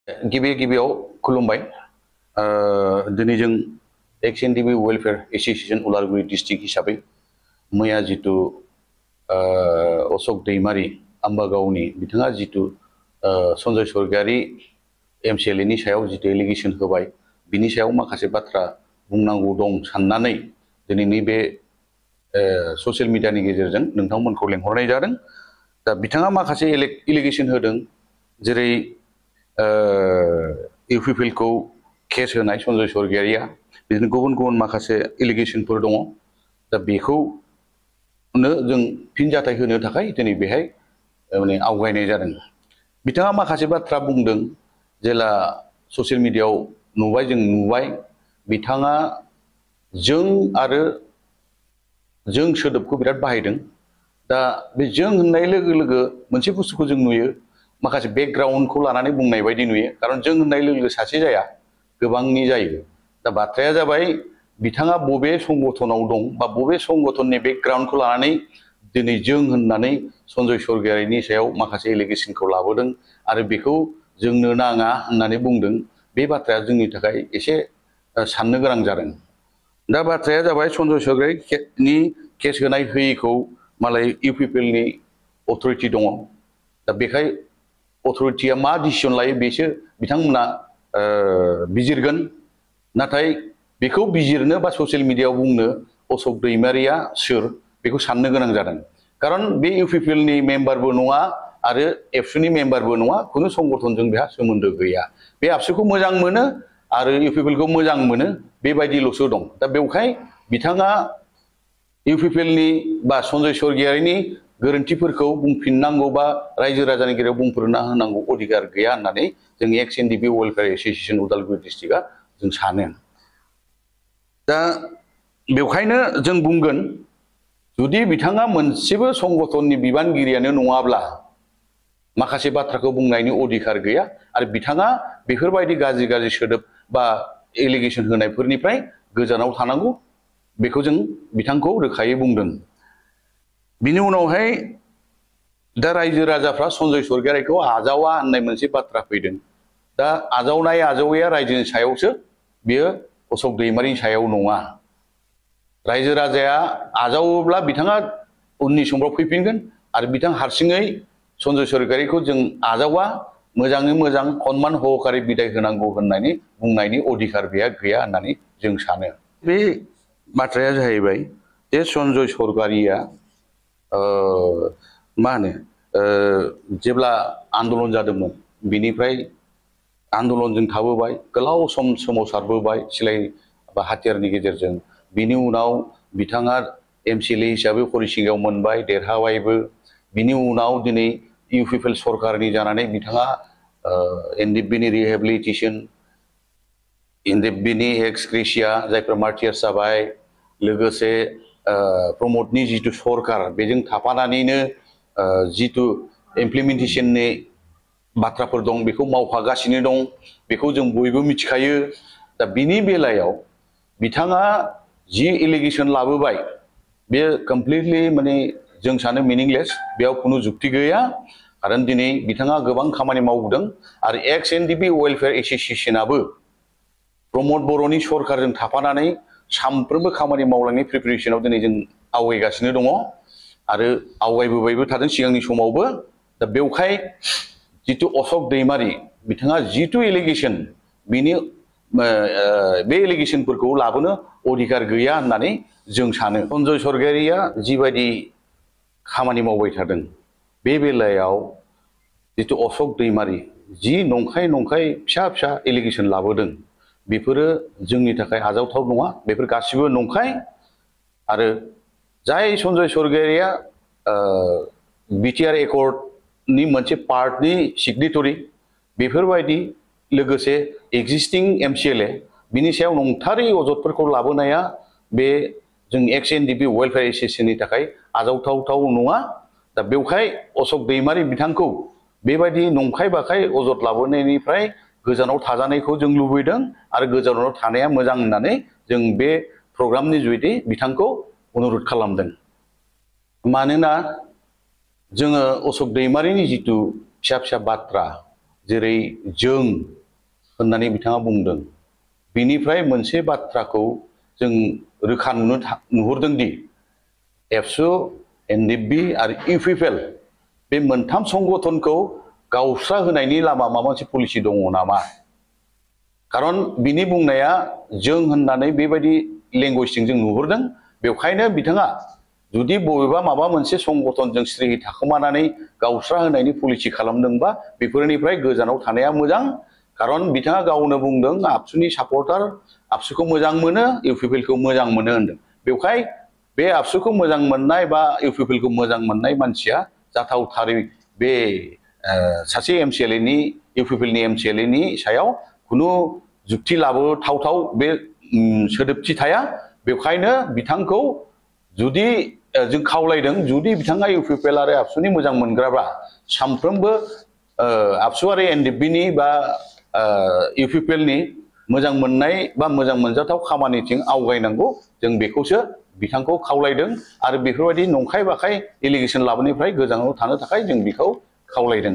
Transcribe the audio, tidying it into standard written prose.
गिबि गिबियाव खुलुमबाय दिनै जों एक्स-एन-डि-बि वेलफेयार एसोसिएशन उदालगुरि डिस्ट्रिक्ट हिसाबै मैया जितु अशोक दैमारी आम्बागावनि बिथाङा जितु सन्जय स्वर्गियारी एमसिएलए नि सायाव जितु एलिगेशन होबाय बिनि सायाव माखासे बाथ्रा बुंनांगौ दं साननानै दिनैनि बे ससियेल मिडियानि गेजेरजों नोंथांमोनखौ लेंहरनाय जादों। दा बिथाङा माखासे एलिगेशन होदों जेरै इउपिपिएल को केस होनाय सन्जय स्वर्गियारिया बिदिनो गुबुन गुबुन माखासे एलिगेशनफोर दङ। दा बेखौनो जों फिनजाथाय होनो थाखाय दिनै बेहाय माने आवगायनाय जादों। बिथाङा माखासे बाथ्रा बुंदों जेला ससियेल मिडियायाव नुबाय बिथाङा जों आरो जों सोदोबखौ बिराद बाहायदों। दा बे जों होननाय लोगो लोगो मोनसे बुस्थुखौ जों नुयो माखासे बेकग्राउन्डखौ लानानै बुंनाय बायदि नुयो, खारन जों होननाय लोगो लोगो सासे जाया गोबांनि जायो। दा बाथ्राया जाबाय बिथाङा बबे संगठनाव दं बा बबे संगठननि बेकग्राउन्डखौ लानानै दिनै जों होननानै सन्जय स्वर्गियारिनि सायाव माखासे एलिगेशनखौ लाबोदों आरो बेखौ जोंनो नाङा होननानै बुंदों। बे बाथ्राया जोंनि थाखाय एसे साननो गोनां जादों। दा बाथ्राया जाबाय सन्जय स्वर्गियारिनि केस होनाय होयिखौ मालाय इउपिपिएल नि अथरिटि दङ। दा बेखाय अथरिटिया मा डिसिसन लायो बेसो बिथांमोना बिजिरगोन। नाथाय बेखौ बिजिरनो बा ससियेल मिडियायाव बुंनो अशोक दैमारिया सोर बेखौ साननो गोनां जादों। खारन बे इउपिपिएल नि मेम्बारबो नङा आरो एबसुनि मेम्बारबो नङा, खुनु संगठनजों बेहा सोमोन्दो गैया। बे आबसुखौ मोजां मोनो आरो इउपिपिएल खौ मोजां मोनो बेबायदिल'सो दं। दा बेवहाय बिथाङा इउपिपिएल नि बा सन्जय स्वर्गियारिनि गोरोन्थिफोरखौ बुंफिननांगौ बा रायजो राजानि गेजेराव बुंफोरना होनांगौ अधिकार गैया होननानै जों एक्स-एन-डि-बि वेलफेयार एसोसिएशन उदालगुरि डिस्ट्रिक्टआ जों सानो। दा बेवहायनो जों बुंगोन जुदि बिथाङा मोनसेबो संगठननि बिबानगिरियानो नङाब्ला माखासे बाथ्राखौ बुंनायनि अधिकार गैया आरो बिथाङा बेफोरबायदि गाज्रि गाज्रि सोदोब बा एलिगेशन होनायफोरनिफ्राय गोजानाव थानांगौ, बेखौ जों बिथांखौ रोखायै बुंदों। बिनि उनावहाय दा रायजो राजाफ्रा सन्जय स्वर्गियारिखौ आजावा होननाय मोनसे बाथ्रा फैदों। दा आजावनाय आजावैया रायजोनि सायावसो, बियो अशोक दैमारिनि सायाव नङा। रायजो राजाया आजावोब्ला बिथाङा उननि समफ्राव फैफिनगोन आरो बिथां हारसिङै सन्जय स्वर्गियारिखौ जों आजावा, मोजाङै मोजां सनमान सहकारे बिदाय होनांगौ होननानै बुंनायनि अधिकार बेहा गैया होननानै जों सानो। बे बाथ्राया जाहैबाय जे सन्जय स्वर्गियारिया मा होनो जेब्ला आन्दलन जादोंमोन बिनिफ्राय आन्दलनजों थाबोबाय, गोलाव सम सोमावसारबोबाय सिलाइ बा हाथियारनि गेजेरजों। बिनि उनाव बिथाङा एमसिएलए हिसाबै हरिसिंगायाव मोनबाय, देरहाबायबो। बिनि उनाव दिनै इउपिपिएल सरकारनि जानानै बिथाङा एनडिएफबि नि रिहेबिलिटेसन, एनडिएफबि नि एक्स ग्रेसिया जायफोरा मार्टियार्स जाबाय, लोगोसे प्रमदनि जितु सरकार बेजों थाफानानैनो जितु इमप्लिमेन्टेसननि बाथ्राफोर दं बेखौ मावफागासिनो दं, बेखौ जों बयबो मिथिखायो। दा बिनि बेलायाव बिथाङा जि एलिगेशन लाबोबाय बे कमप्लिटलि माने जों सानो मिनिंलेस, बेयाव खुनु जुक्ति गैया। खारन दिनै बिथाङा गोबां खामानि मावदों आरो एक्स-एन-डि-बि वेलफेयार एसोसिएशनाबो प्रमद बर'नि सरकारजों थाफानानै सानफ्रोमबो खामानि मावलांनाय प्रिपेरेसनाव दिनै जों आवगायगासिनो दङ आरो आवगायबोबायबो थादों सिगांनि समावबो। दा बेवहाय जितु अशोक दैमारी बिथाङा जितु एलिगेशन बिनि बे एलिगेशनफोरखौ लाबोनो अधिकार गैया होननानै जों सानो। सन्जय स्वर्गियारिया जिबायदि खामानि मावबाय थादों बे बेलायाव जितु अशोक दैमारी जि नंखाय फिसा फिसा एलिगेशन लाबोदों बेफोरो जोंनि थाखाय आजावथाव नङा। बेफोर गासिबो नंखाय आरो जाय सन्जय स्वर्गियारिया बिटिआर एकर्डनि मोनसे पार्टनि सिगनेटरि, बेफोरबायदि लोगोसे एक्जिस्टिं एमसिएलए बिनि सायाव नंथारै अजदफोरखौ लाबोनाया बे जों एक्स-एन-डि-बि वेलफेयार एसोसिएशननि थाखाय आजावथाव नङा। दा बेवहाय अशोक दैमारी बिथांखौ बेबायदि नंखाय बाखाय अजद लाबोनायनिफ्राय गोजानाव थाजानायखौ जों लुबैदों आरो गोजानाव थानाया मोजां होननानै जों बे प्रग्रामनि जुयै बिथांखौ अनुरद खालामदों। मानोना जोङो अशोक दैमारीनि जितु फिसा फिसा बाथ्रा जेरै जों होननानै बिथाङा बुंदों। बिनिफ्राय मोनसे बाथ्राखौ जों रोखा नुहुरदों दि एबसु, एनडिएफबि आरो इउपिपिएल बे मोनथाम संगठनखौ गावस्रा होनायनि लामा माबा मोनसे पलिसि दङ नामा? खारन बिनि बुंनाया जों होननानै बेबायदि लेंगुवेजजों जों नुहुरदों। बेवखायनो बिथाङा जुदि बबेबा माबा मोनसे संगठनजों स्रिहि थाखोमानानै गावस्रा होनायनि पलिसि खालामदोंबा बेफोरनिफ्राय गोजानाव थानाया मोजां। खारन बिथाङा गावनो बुंदों आबसुनि सापर्टार, आबसुखौ मोजां मोनो, इउपिपिएलखौ मोजां मोनो होनदों। बेवहाय बे आबसुखौ मोजां मोननाय बा इउपिपिएलखौ मोजां मोननाय मानसिया जाथावथारै बे सासे एमसिएलएनि इउपिपिएलनि एमसिएलएनि सायाव खुनु जुक्ति लाबोथावथाव बे सोदोबथि थाया। बेवखायनो बिथांखौ जुदि जों खावलायदों, जुदि बिथाङा इउपिपिएल आरो आबसुनि मोजां मोनग्राब्ला सानफ्रोमबो आबसु आरो एनडिएफबिनि बा इउपिपिएलनि मोजां मोननाय बा मोजां मोनजाथाव खामानिथिं आवगायनांगौ, जों बेखौसो बिथांखौ खावलायदों। आरो बेफोरबायदि नंखाय बाखाय एलिगेसन लाबोनायनिफ्राय गोजानाव थानो थाखाय जों बिखौ खावलायदों।